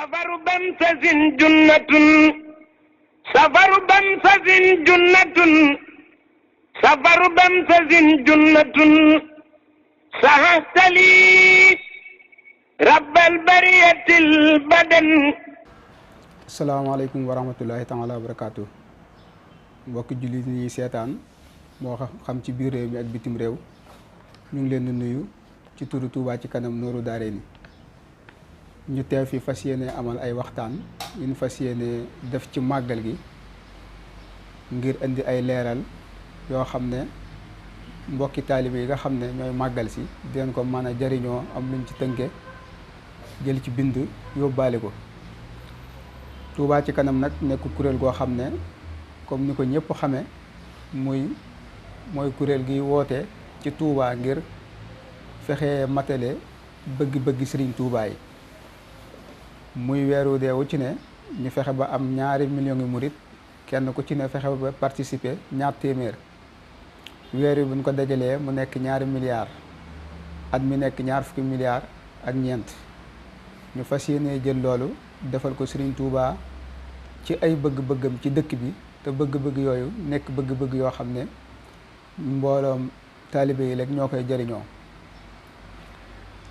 safaru bamsasin junnatun safaru bamsasin junnatun safaru bamsasin junnatun sahastali rabbal bariyatil badan. asalaamaaleykum wa rahmatullahi taala wa barakaatu. mbokki jullit yi seetaan moo xam ci biir réew mi ak bitim réew ñu ngi leen di nuyu ci turu Touba ci kanam Nooru Daarayni ñu teew fi fas yéene amal ay waxtaan yu ñu fas yéene def ci màggal gi ngir indi ay leeral yoo xam ne mbokki taalibe yi nga xam ne ñooy màggal si dinañ ko mën a jariñoo am luñ ci tënke jël ci bind yóbbaale ko. Touba ci kanam nag nekk kuréel goo xam ne comme ni ko ñëpp xamee mooy kuréel gi woote ci Touba ngir fexe matale bëgg-bëgg Sëriñ Touba yi muy weeru deewu ci ne ñu fexe ba am 2 millions ngi murit kenn ku ci ne fexe ba participer 2 téeméer weer yi buñ ko dajalee mu nekk 2 milliards at mi nekk 20 fukki milliards ak ñeent ñu fas yéene jël loolu defal ko Sëriñ Touba ci ay bëgg-bëggam ci dëkk bi te bëgg-bëgg yooyu nekk bëgg-bëgg yoo xam ne mbooloom taalibe yi rek ñoo koy jëriñoo.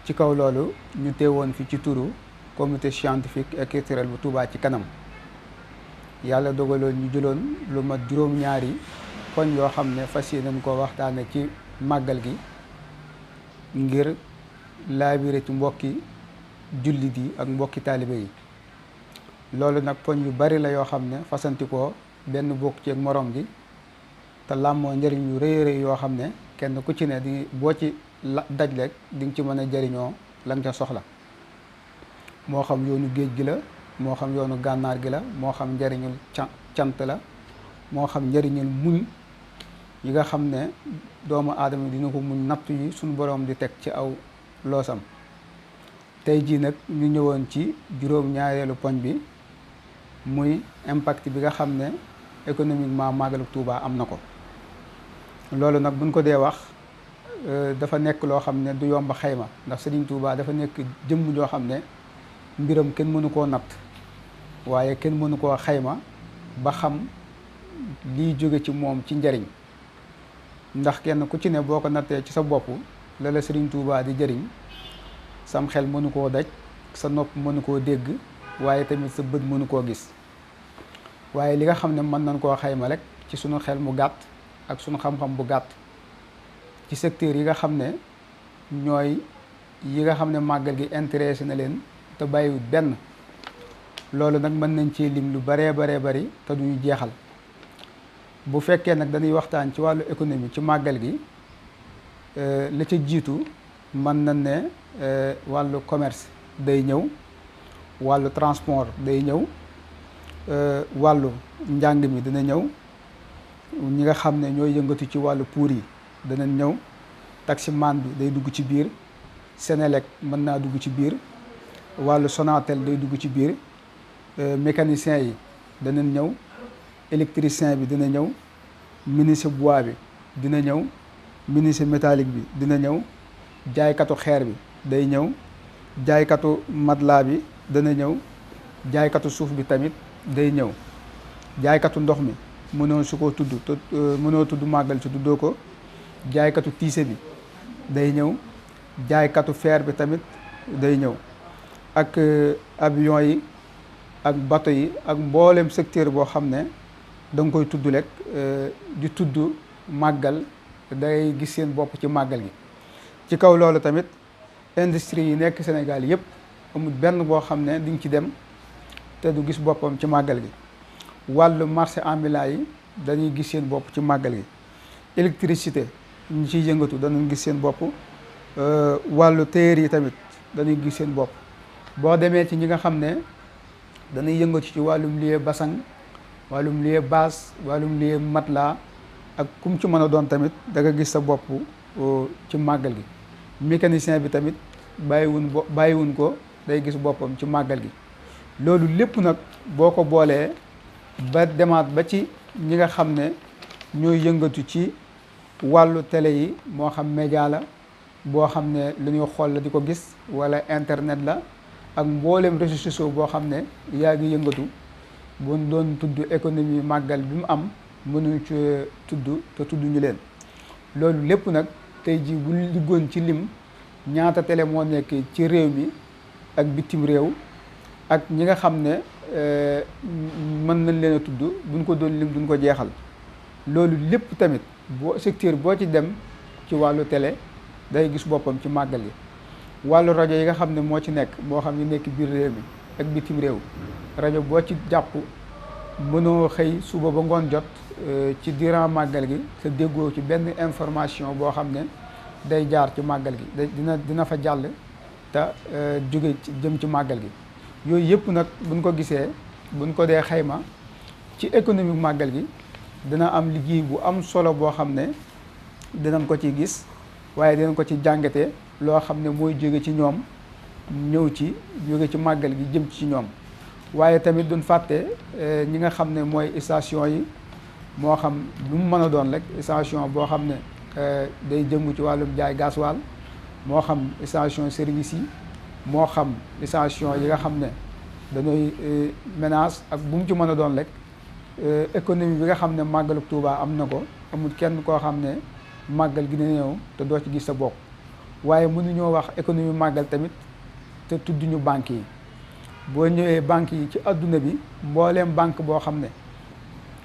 ci kaw loolu ñu teewoon fi ci turu comité scientifique et culturel bu Touba ci kanam yàlla dogaloon ñu jëloon lu mat juróom-ñaari poñ yoo xam ne fas yéene ko waxtaane ci màggal gi ngir laabire ci mbokki jullit yi ak mbokki taalibe yi. loolu nag poñ yu bari la yoo xam ne fasantikoo benn bokk ci ak morom ji te làmmoo njëriñ yu rëy rëy yoo xam ne kenn ku ci ne di boo ci daj rek di nga ci mën a jëriñoo la nga ca soxla moo xam yoonu géej gi la moo xam yoonu gànnaar gi la moo xam njëriñul cant la moo xam njëriñul muñ yi nga xam ne doomu aadama dina ko muñ nattu yi suñu borom di teg ci aw loosam. tey jii nag ñu ñëwoon ci juróom-ñaareelu poñ bi muy impact bi nga xam ne économiquement màggalu Touba am na ko. loolu nag buñ ko dee wax dafa nekk loo xam ne du yomb xayma ndax Serigne Touba dafa nekk jëmm joo xam ne mbiram kenn mënu koo natt waaye kenn mënu koo xayma ba xam liy jóge ci moom ci njariñ ndax kenn ku ci ne boo ko nattee ci sa bopp la la Serigne Touba di jëriñ sam xel mënu koo daj sa nopp mënu koo dégg waaye tamit sa bët mënu koo gis waaye li nga xam ne mën nañ koo xayma rek ci sunu xel mu gàtt ak sunu xam-xam bu gàtt ci secteur yi nga xam ne ñooy yi nga xam ne màggal gi intéressé na leen te bàyyiwut benn. loolu nag mën nañ ci lim lu baree bari te duñu jeexal. bu fekkee nag dañuy waxtaan ci wàllu économie ci màggal gi la ca jiitu mën nañ ne wàllu commerce day ñëw wàllu transport day ñëw wàllu njàng mi dina ñëw ñi nga xam ne ñooy yëngatu ci wàllu puur yi danañ ñëw taximan bi day dugg ci biir Senelec mën naa dugg ci biir wàllu Sonatel day dugg ci biir mécanicien yi danañ ñëw électricien bi dina ñëw menuisier bois bi dina ñëw menuisier métallique bi dina ñëw jaaykatu xeer bi day ñëw jaaykatu matelas bi dana ñëw jaaykatu suuf bi tamit day ñëw jaaykatu ndox mi mënoo su ko tudd te mënoo tudd màggal ci tuddoo ko jaaykatu tiise bi day ñëw jaaykatu fer bi tamit day ñëw ak avion yi ak bateau yi ak mboolem secteur boo xam ne da nga koy tudd rek di tudd màggal day gis seen bopp ci màggal gi. ci kaw loolu tamit industrie yi nekk Sénégal yëpp amul benn boo xam ne di nga ci dem te du gis boppam ci màggal gi. wàllu marché ambulant yi dañuy gis seen bopp ci màggal gi. électricité ñu ciy yëngatu dañuy gis seen bopp wàllu tailleur yi tamit dañuy gis seen bopp. boo demee ci ñi nga xam ne dañuy yëngatu ci wàllum lieu basang wàllum lieu base wàllum lieu matelas ak kum ci mën a doon tamit da nga gis sa bopp ci màggal gi. mécanicien bi tamit bàyyiwun ko day gis boppam ci màggal gi. loolu lépp nag boo ko boolee ba demaat ba ci ñi nga xam ne ñooy yëngatu ci wàllu télé yi moo xam média la boo xam ne lu ñuy xool la di ko gis wala internet la ak mboolem réseaux sociaux boo xam ne yaa ngi yëngatu bu doon tudd économie màggal bi mu am mënuñu ci tudd te tudduñu leen. loolu lépp nag tey jii bu liggoon ci lim ñaata télé moo nekk ci réew mi ak bitim réew ak ñi nga xam ne mën nañ leen a tudd buñ ko doon lim duñ ko jeexal. loolu lépp tamit boo secteur boo ci dem ci wàllu télé day gis boppam ci màggal gi. wàllu rajo yi nga xam ne moo ci nekk moo xam ne nekk biir réew mi ak bitim réew rajo boo ci jàpp mënoo xëy suba ba ngoon jot ci durant màggal gi te déggoo ci benn information boo xam ne day jaar ci màggal gi dina fa jàll te jóge jëm ci màggal gi. yooyu yëpp nag buñ ko gisee buñ ko dee xayma ci économique màggal gi dina am liggéey bu am solo boo xam ne dinañ ko ci gis waaye dinañ ko ci jàngatee loo xam ne mooy jóge ci ñoom ñëw ci jóge ci màggal gi jëm ci ñoom. waaye tamit duñ fàtte ñi nga xam ne mooy station yi moo xam lu mu mën a doon rek station boo xam ne day jëngu ci wàllum jaay gasoil moo xam station service yi moo xam station yi nga xam ne dañooy ménage ak bu mu ci mën a doon rek économie bi nga xam ne màggalu Tuubaa am na ko amul kenn koo xam ne màggal gi dina ñëw te doo ci gis sa bopp. waaye mënuñoo wax économie màggal tamit te tudduñu banques yi. boo ñëwee banques yi ci adduna bi mbooleem banque boo xam ne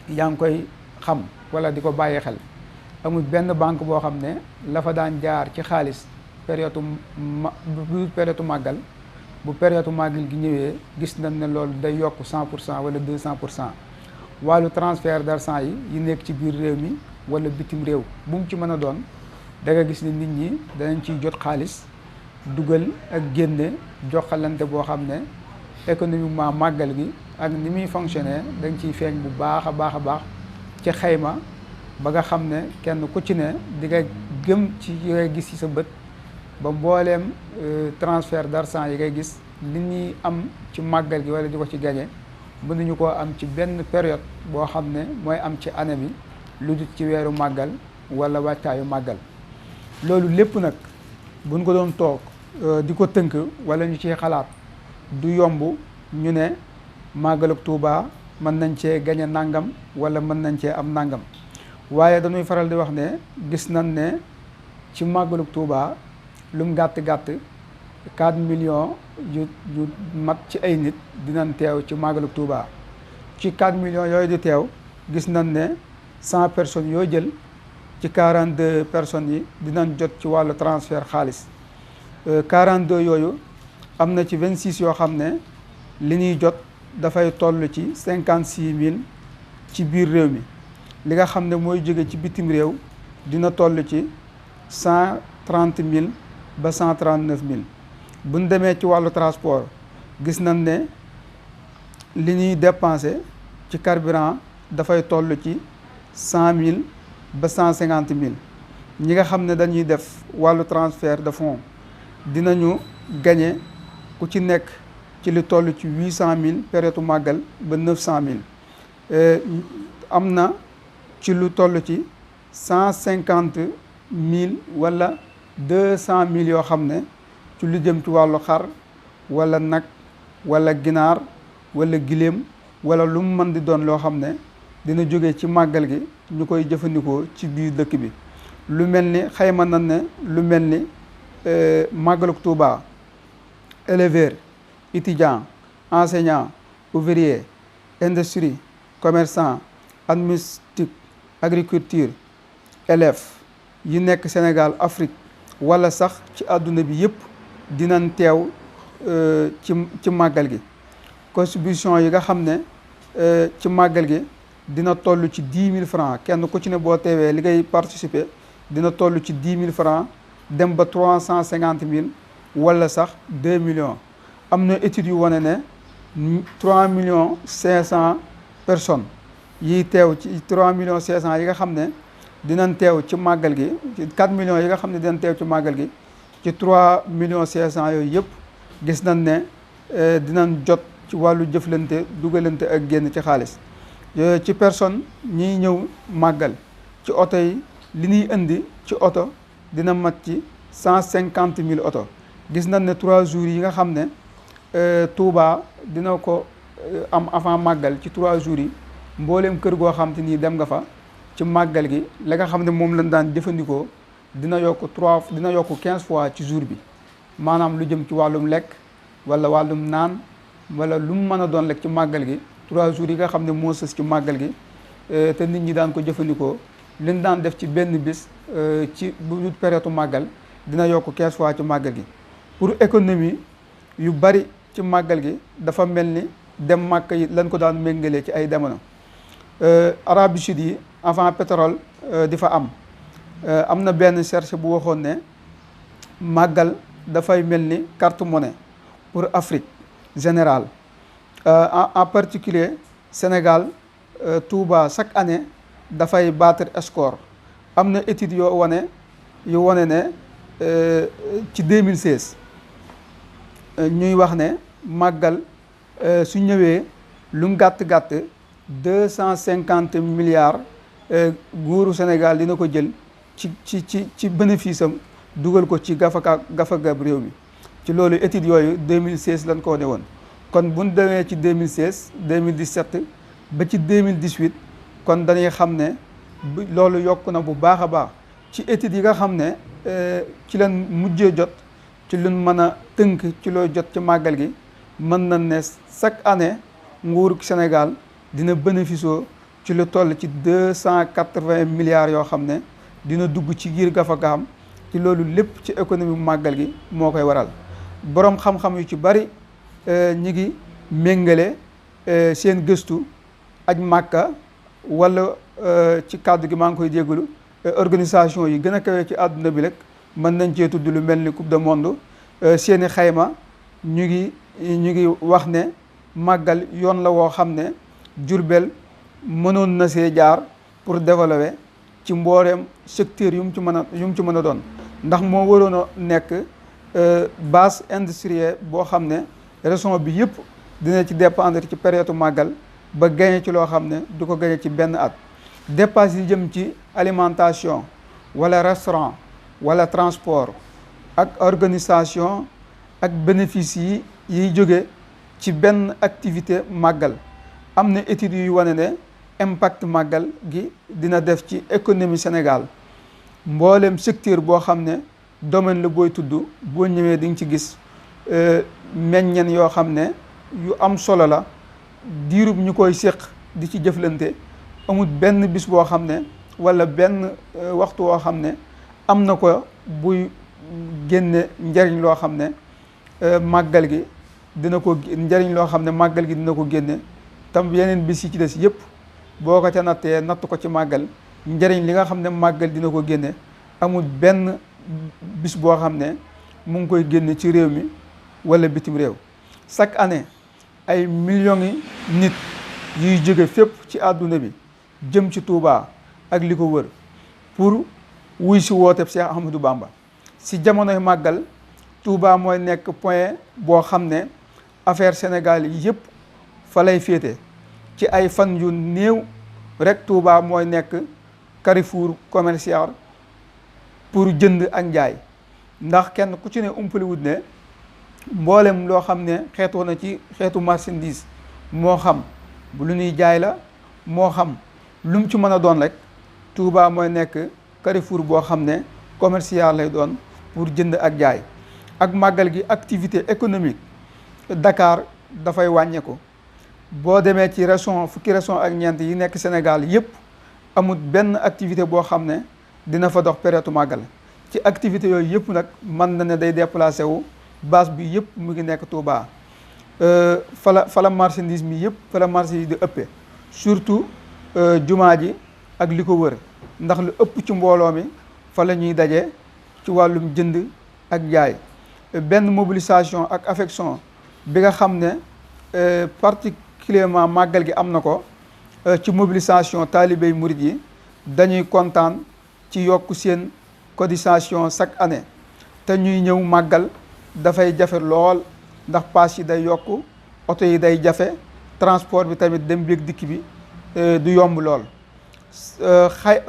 yaa ngi koy xam wala di ko bàyyi xel amul benn banque boo xam ne la fa daan jaar ci xaalis période màggal bu période màggal gi ñëwee gis nañ ne loolu day yokk 100% wala 200%. wàllu transfert d'argent yi nekk ci biir réew mi wala bitim réew bu mu ci mën a doon da nga gis ne nit ñi danañ ciy jot xaalis dugal ak génne joxalante boo xam ne économiquement màggal gi ak ni muy fonctionner da nga ciy feeñ bu baax a baax ci xayma ba nga xam ne kenn ku ci ne di nga gëm ci yi ngay gis ci sa bët ba mbooleem transfert d'argent yi ngay gis li ñuy am ci màggal gi wala di ko ci gañe mënuñu koo am ci benn période boo xam ne mooy am ci année bi lu dul ci weeru màggal wala wàccaayu màggal. loolu lépp nag buñ ko doon toog di ko tënk wala ñu ciy xalaat du yomb ñu ne màggalug Tuubaa mën nañ cee gañe nangam wala mën nañ cee am nangam waaye dañuy faral di wax ne gis nañ ne ci màggalug Tuubaa lu mu gàtt 4 millions yu mat ci ay nit dinañ teew ci màggalug Tuubaa. ci 4 millions yooyu di teew gis nañ ne 100 personnes yoo jël ci 42 personnes yi dinañ jot ci wàllu transfert xaalis 42 yooyu am na ci 26 yoo xam ne li ñuy jot dafay toll ci 56 000 ci biir réew mi. li nga xam ne mooy jóge ci bitim réew dina toll ci 130 000 ba 139 000. bu ñu demee ci wàllu transport gis nañ ne li ñuy dépensé ci carburant dafay toll ci 100 000 ba 150 000. ñi nga xam ne dañuy def wàllu transfert de fonds dinañu gagné ku ci nekk ci li toll ci 800 000 période màggal ba 900 000. am na ci lu toll ci 150 000 wala 200 000 yoo xam ne ci lu jëm ci wàllu xar wala nag wala ginaar wala giléem wala lu mu mën di doon loo xam ne dina jóge ci màggal gi ñu koy jëfandikoo ci biir dëkk bi. lu mel ni xayma nañ ne lu mel ni màggaluk Tuubaa éleveur étudiant enseignant ouvrier industrie commerçant administratif agriculture élève yi nekk Sénégal Afrique wala sax ci àdduna bi yëpp dinañ teew ci màggal gi. contribution yi nga xam ne ci màggal gi dina toll ci 10 000 francs kenn ku ci ne boo teewee li ngay participer dina toll ci 10 000 francs dem ba 350 000 wala sax 2 millions. am na études yu wane ne 3 millions 500 personnes yiy teew ci 3 millions 500 yi nga xam ne dinañ teew ci màggal gi ci 4 millions yi nga xam ne dinañ teew ci màggal gi ci 3 millions 500 yooyu yëpp gis nañ ne dinañ jot ci wàllu jëflante dugalante ak génn ci xaalis. ci personne ñiy ñëw màggal ci oto yi li ñuy indi ci oto dina mat ci 150 000 oto. gis nañ ne 3 jours yi nga xam ne Touba dina ko am avant màggal ci 3 jours yi mbooleem kër goo xam te nii dem nga fa ci màggal gi la nga xam ne moom lañ daan jëfandikoo dina yokk 15 fois ci jour bi maanaam lu jëm ci wàllum lekk wala wàllum naan wala lu mu mën a doon lekk ci màggal gi 3 jours yi nga xam ne moo sës ci màggal gi te nit ñi daan ko jëfandikoo liñ daan def ci benn bis ci bu période màggal dina yokk 15 fois ci màggal gi. pour économie yu bari ci màggal gi dafa mel ni dem màkk yi lañ ko daan méngalee ci ay jamono Arabie Sud yi avant pétrole di fa am na benn cherche bu waxoon ne màggal dafay mel ni carte monnaie pour Afrique générale en particulier Sénégal Touba chaque année dafay battre score am na étude yu wane ne ci 2016 ñuy wax ne màggal su ñëwee lu mu gàtt 250 milliards nguuru Sénégal dina ko jël ci bénéfice am dugal ko ci gafagab réew mi ci loolu études yooyu 2016 lañ ko wane woon kon buñ demee ci 2016 2017 ba ci 2018 kon dañuy xam ne loolu yokk na bu baax a baax ci études yi nga xam ne ci leen mujjee jot ci luñ mën a tënk ci loo jot ci màggal gi mën nañ ne chaque année nguuru Sénégal dina bénéficier ci lu toll ci 280 milliards yoo xam ne dina dugg ci giir gafagaam ci loolu lépp ci économie màggal gi moo koy waral boroom xam-xam yu ci bari ñi ngi méngale seen gëstu aj màkka wala ci kàddu gi maa ngi koy jégalu organisation yi gën a kawe ci àdduna bi rek mën nañ cee tudd lu mel ni coupe du monde seeni xayma ñu ngi wax ne màggal yoon la woo xam ne Jurbel mënoon na see jaar pour développer ci mbooleem secteur yu mu ci mën a doon ndax moo waroon a nekk base industrielle boo xam ne région bi yëpp dina ci dépendre ci période màggal ba gagné ci loo xam ne du ko gagné ci benn at dépense yi jëm ci alimentation wala restaurant wala transport ak organisation ak bénéfice yiy jóge ci benn activité màggal am na études yuy wane ne impact màggal gi dina def ci économie Sénégal mboolem secteur boo xam ne domaine la booy tudd boo ñëwee di nga ci gis meññeen yoo xam ne yu am solo la diirub ñu koy séq di ci jëflante amul benn bis boo xam ne wala benn waxtu woo xam ne am na ko buy génne njariñ loo xam ne màggal gi dina ko njariñ loo xam ne màggal gi dina ko génne tam yeneen bis yi ci des yëpp boo ko ca nattee natt ko ci màggal njariñ li nga xam ne màggal dina ko génne amul benn bis boo xam ne mu ngi koy génne ci réew mi wala bitim réew chaque année ay millions yi nit yuy jóge fépp ci àdduna bi jëm ci Touba ak li ko wër pour wuy si wooteeb Cheikh Ahmadou Bamba si jamonoy màggal Touba mooy nekk point boo xam ne affaire Sénégal yi yëpp fa lay féete ci ay fan yu néew rek Touba mooy nekk carrefour commercial pour jënd ak njaay ndax kenn ku ci ne umpaliwut ne mboolem loo xam ne xeetoo na ci xeetu marchandise moo xam bu lu ñuy jaay la moo xam lu mu ci mën a doon rek Touba mooy nekk carrefour boo xam ne commercial lay doon pour jënd ak jaay ak màggal gi activité économique Dakar dafay wàññeeku boo demee ci région fukki région ak ñeent yi nekk Sénégal yëpp amul benn activité boo xam ne dina fa dox période màggal ci activité yooyu yëpp nag mën na ne day déplacé wu base bi yëpp mu ngi nekk Touba fala marchandise mi yëpp fala marché yi di ëppee surtout jumaa ji ak li ko wër ndax lu ëpp ci mbooloo mi fa la ñuy daje ci wàllum jënd ak jaay benn mobilisation ak affection bi nga xam ne particulièrement màggal gi am na ko ci mobilisation taalibey murid yi dañuy kontaan ci yokk seen cotisation chaque année te ñuy ñëw màggal dafay jafe lool ndax paas yi day yokk oto yi day jafe transport bi tamit dem beeg dikk bi du yomb lool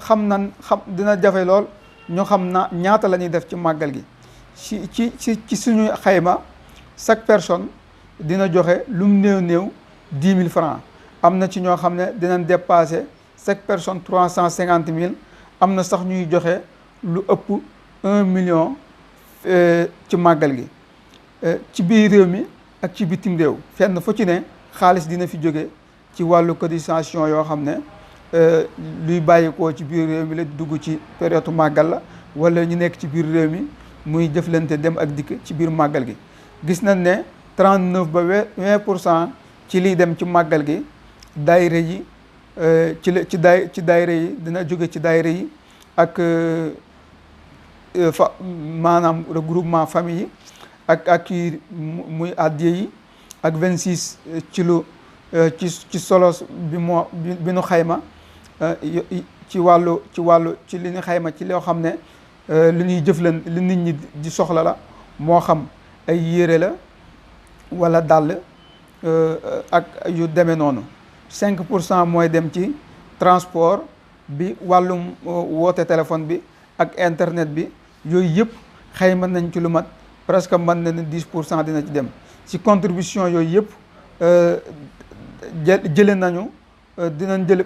xam dina jafe lool ñu xam na ñaata la ñuy def ci màggal gi ci suñu xayma chaque personne dina joxe lum néew 10 000 francs. am na ci ñoo xam ne dinañ dépasser chaque personne 350 000. am na sax ñuy joxe lu ëpp 1 million ci màggal gi ci biir réew mi ak ci bitim réew. fenn fu ci ne xaalis dina fi jóge ci wàllu cotisation yoo xam ne luy bàyyikoo ci biir réew mi la dugg ci période màggal la, wala ñu nekk ci biir réew mi muy jëflante dem ak dikk ci biir màggal gi. gis nañ ne 39 ba 20% ci liy dem ci màggal gi daayira yi ci daayira yi dina jóge ci daayira yi ak maanaam regroupement famille yi ak muy addiya yi ak 26 ci lu ci solos bi nu xayma ci li ñu xayma ci loo xam ne li ñuy jëflan li nit ñi di soxla la, moo xam ay yére la wala dàll ak yu demee noonu. 5% mooy dem ci transport bi, wàllum woote téléphone bi ak internet bi. yooyu yëpp xayma nañ ci lu mat presque mën na ne 10% dina ci dem. ci contribution yooyu yëpp jële nañu dinañ jële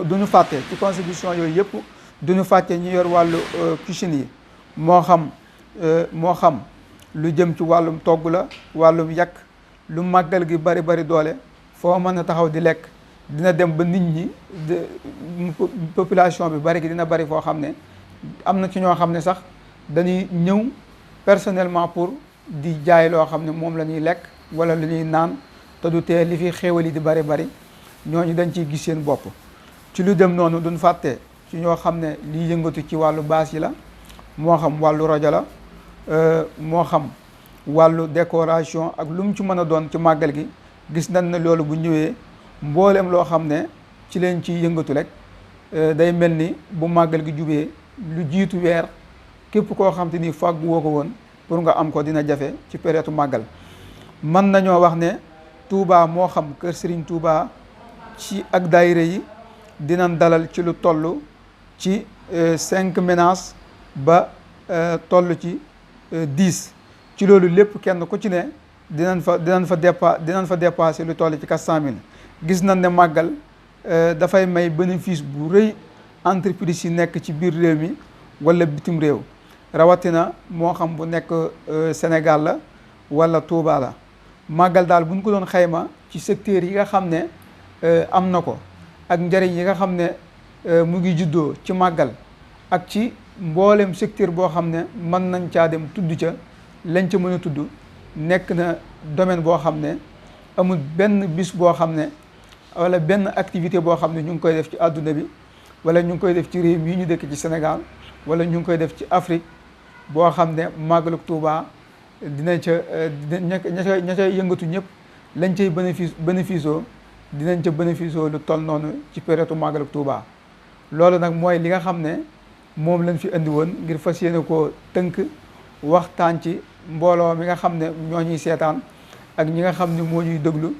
duñu fàtte ci contribution yooyu yëpp duñu fàtte ñu yor wàllu cuisine yi, moo xam lu jëm ci wàllum togg la, wàllum yàq. lu màggal gi bari doole foo mën a taxaw di lekk dina dem ba nit ñi population bi bari gi dina bari foo xam ne am na ci ñoo xam ne sax dañuy ñëw personnellement pour di jaay loo xam ne moom la ñuy lekk wala lu ñuy naan, te du tee li fi xéewal yi di bari ñooñu dañ ciy gis seen bopp. ci lu dem noonu duñ fàtte ci ñoo xam ne liy yëngatu ci wàllu baas yi la, moo xam wàllu rajo la, moo xam wàllu décoration ak lu mu ci mën a doon ci màggal gi. gis nañ ne loolu bu ñëwee mbooleem loo xam ne ci leen ciy yëngatu rek day mel ni bu màggal gi jubee lu jiitu weer képp koo xam te ni fàggu woo ko woon pour nga am ko dina jafe ci période màggal. mën nañoo wax ne Touba, moo xam kër Serigne Touba ci ak daayira yi dinañ dalal ci lu toll ci 5 ménages ba toll ci 10. ci loolu lépp kenn ku ci ne dinañ fa dépassé lu toll ci 400 000. gis nañ ne màggal dafay may bénéfice bu rëy entreprise yi nekk ci biir réew mi wala bitim réew, rawatina moo xam bu nekk Sénégal la wala Touba la. màggal daal buñ ko doon xayma ci secteur yi nga xam ne am na ko ak njëriñ yi nga xam ne mu ngi juddoo ci màggal, ak ci mboolem secteur boo xam ne mën nañ caa dem tudd ca lañ ca mën a tudd, nekk na domaine boo xam ne amul benn bis boo xam ne wala benn activité boo xam ne ñu ngi koy def ci àdduna bi, wala ñu ngi koy def ci réew mi ñu dëkk ci Sénégal, wala ñu ngi koy def ci Afrique boo xam ne màggalu Touba dinañ ca ña ca yëngatu ñëpp lañ cay bénéfice dinañ ca bénéfice lu toll noonu ci période màggalu Touba. loolu nag mooy li nga xam ne moom lañ fi indi woon ngir fas yéene koo tënk waxtaan ci mbooloo mi nga xam ne ñoo ñuy seetaan ak ñi nga xam ne moo ñuy déglu,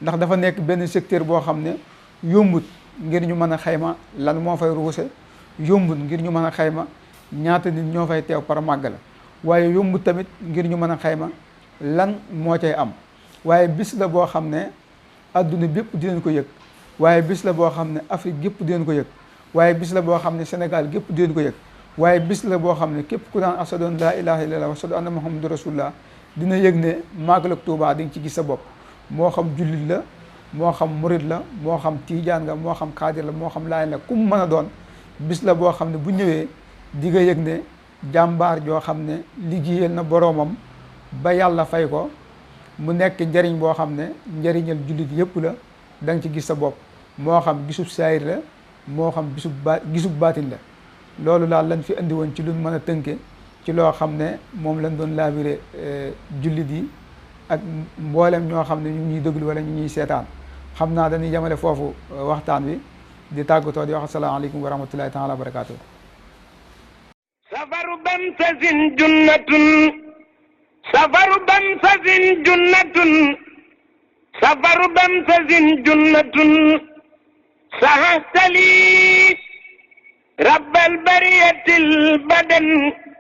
ndax dafa nekk benn secteur boo xam ne yombut ngir ñu mën a xayma lan moo fay ruuse, yombut ngir ñu mën a xayma ñaata nit ñoo fay teew par màggal, waaye yombut tamit ngir ñu mën a xayma lan moo cay am. waaye bis la boo xam ne adduna bépp dinañ ko yëg, waaye bis la boo xam ne Afrique gépp dinañ ko yëg, waaye bis la boo xam ne Sénégal gépp dinañ ko yëg, waaye bis la boo xam ne képp ku daan ashadu an laa ilaaha illallah wa ashadu anna muhammadu rasulullah dina yëg ne màggal ak Tuubaa di nga ci gis sa bopp. moo xam jullit la, moo xam murid la, moo xam tiijaan nga, moo xam xaadir la, moo xam laay la, ku mu mën a doon bis la boo xam ne bu ñëwee di nga yëg ne jàmbaar joo xam ne liggéeyal na boroomam ba yàlla fay ko, mu nekk njariñ boo xam ne njariñal jullit yëpp la, da nga ci gis sa bopp. moo xam gisub saayir la, moo xam gisub baatin la. loolu daal lañ fi andi woon ci luñ mën a tënke ci loo xam ne moom lañ doon laabire jullit yi ak mboolem ñoo xam ne ñu ñuy déglu wala ñu ñuy seetaan. xam naa dañuy yemale foofu waxtaan wi di tàggatoo di wax asalaamaaleykum wa rahmatullahi taala wa barakaatu. safaru bamsasin junnatun safaru bamsasin junnatun safaru bamsasin junnatun sahahtali rabbal bariyatil badan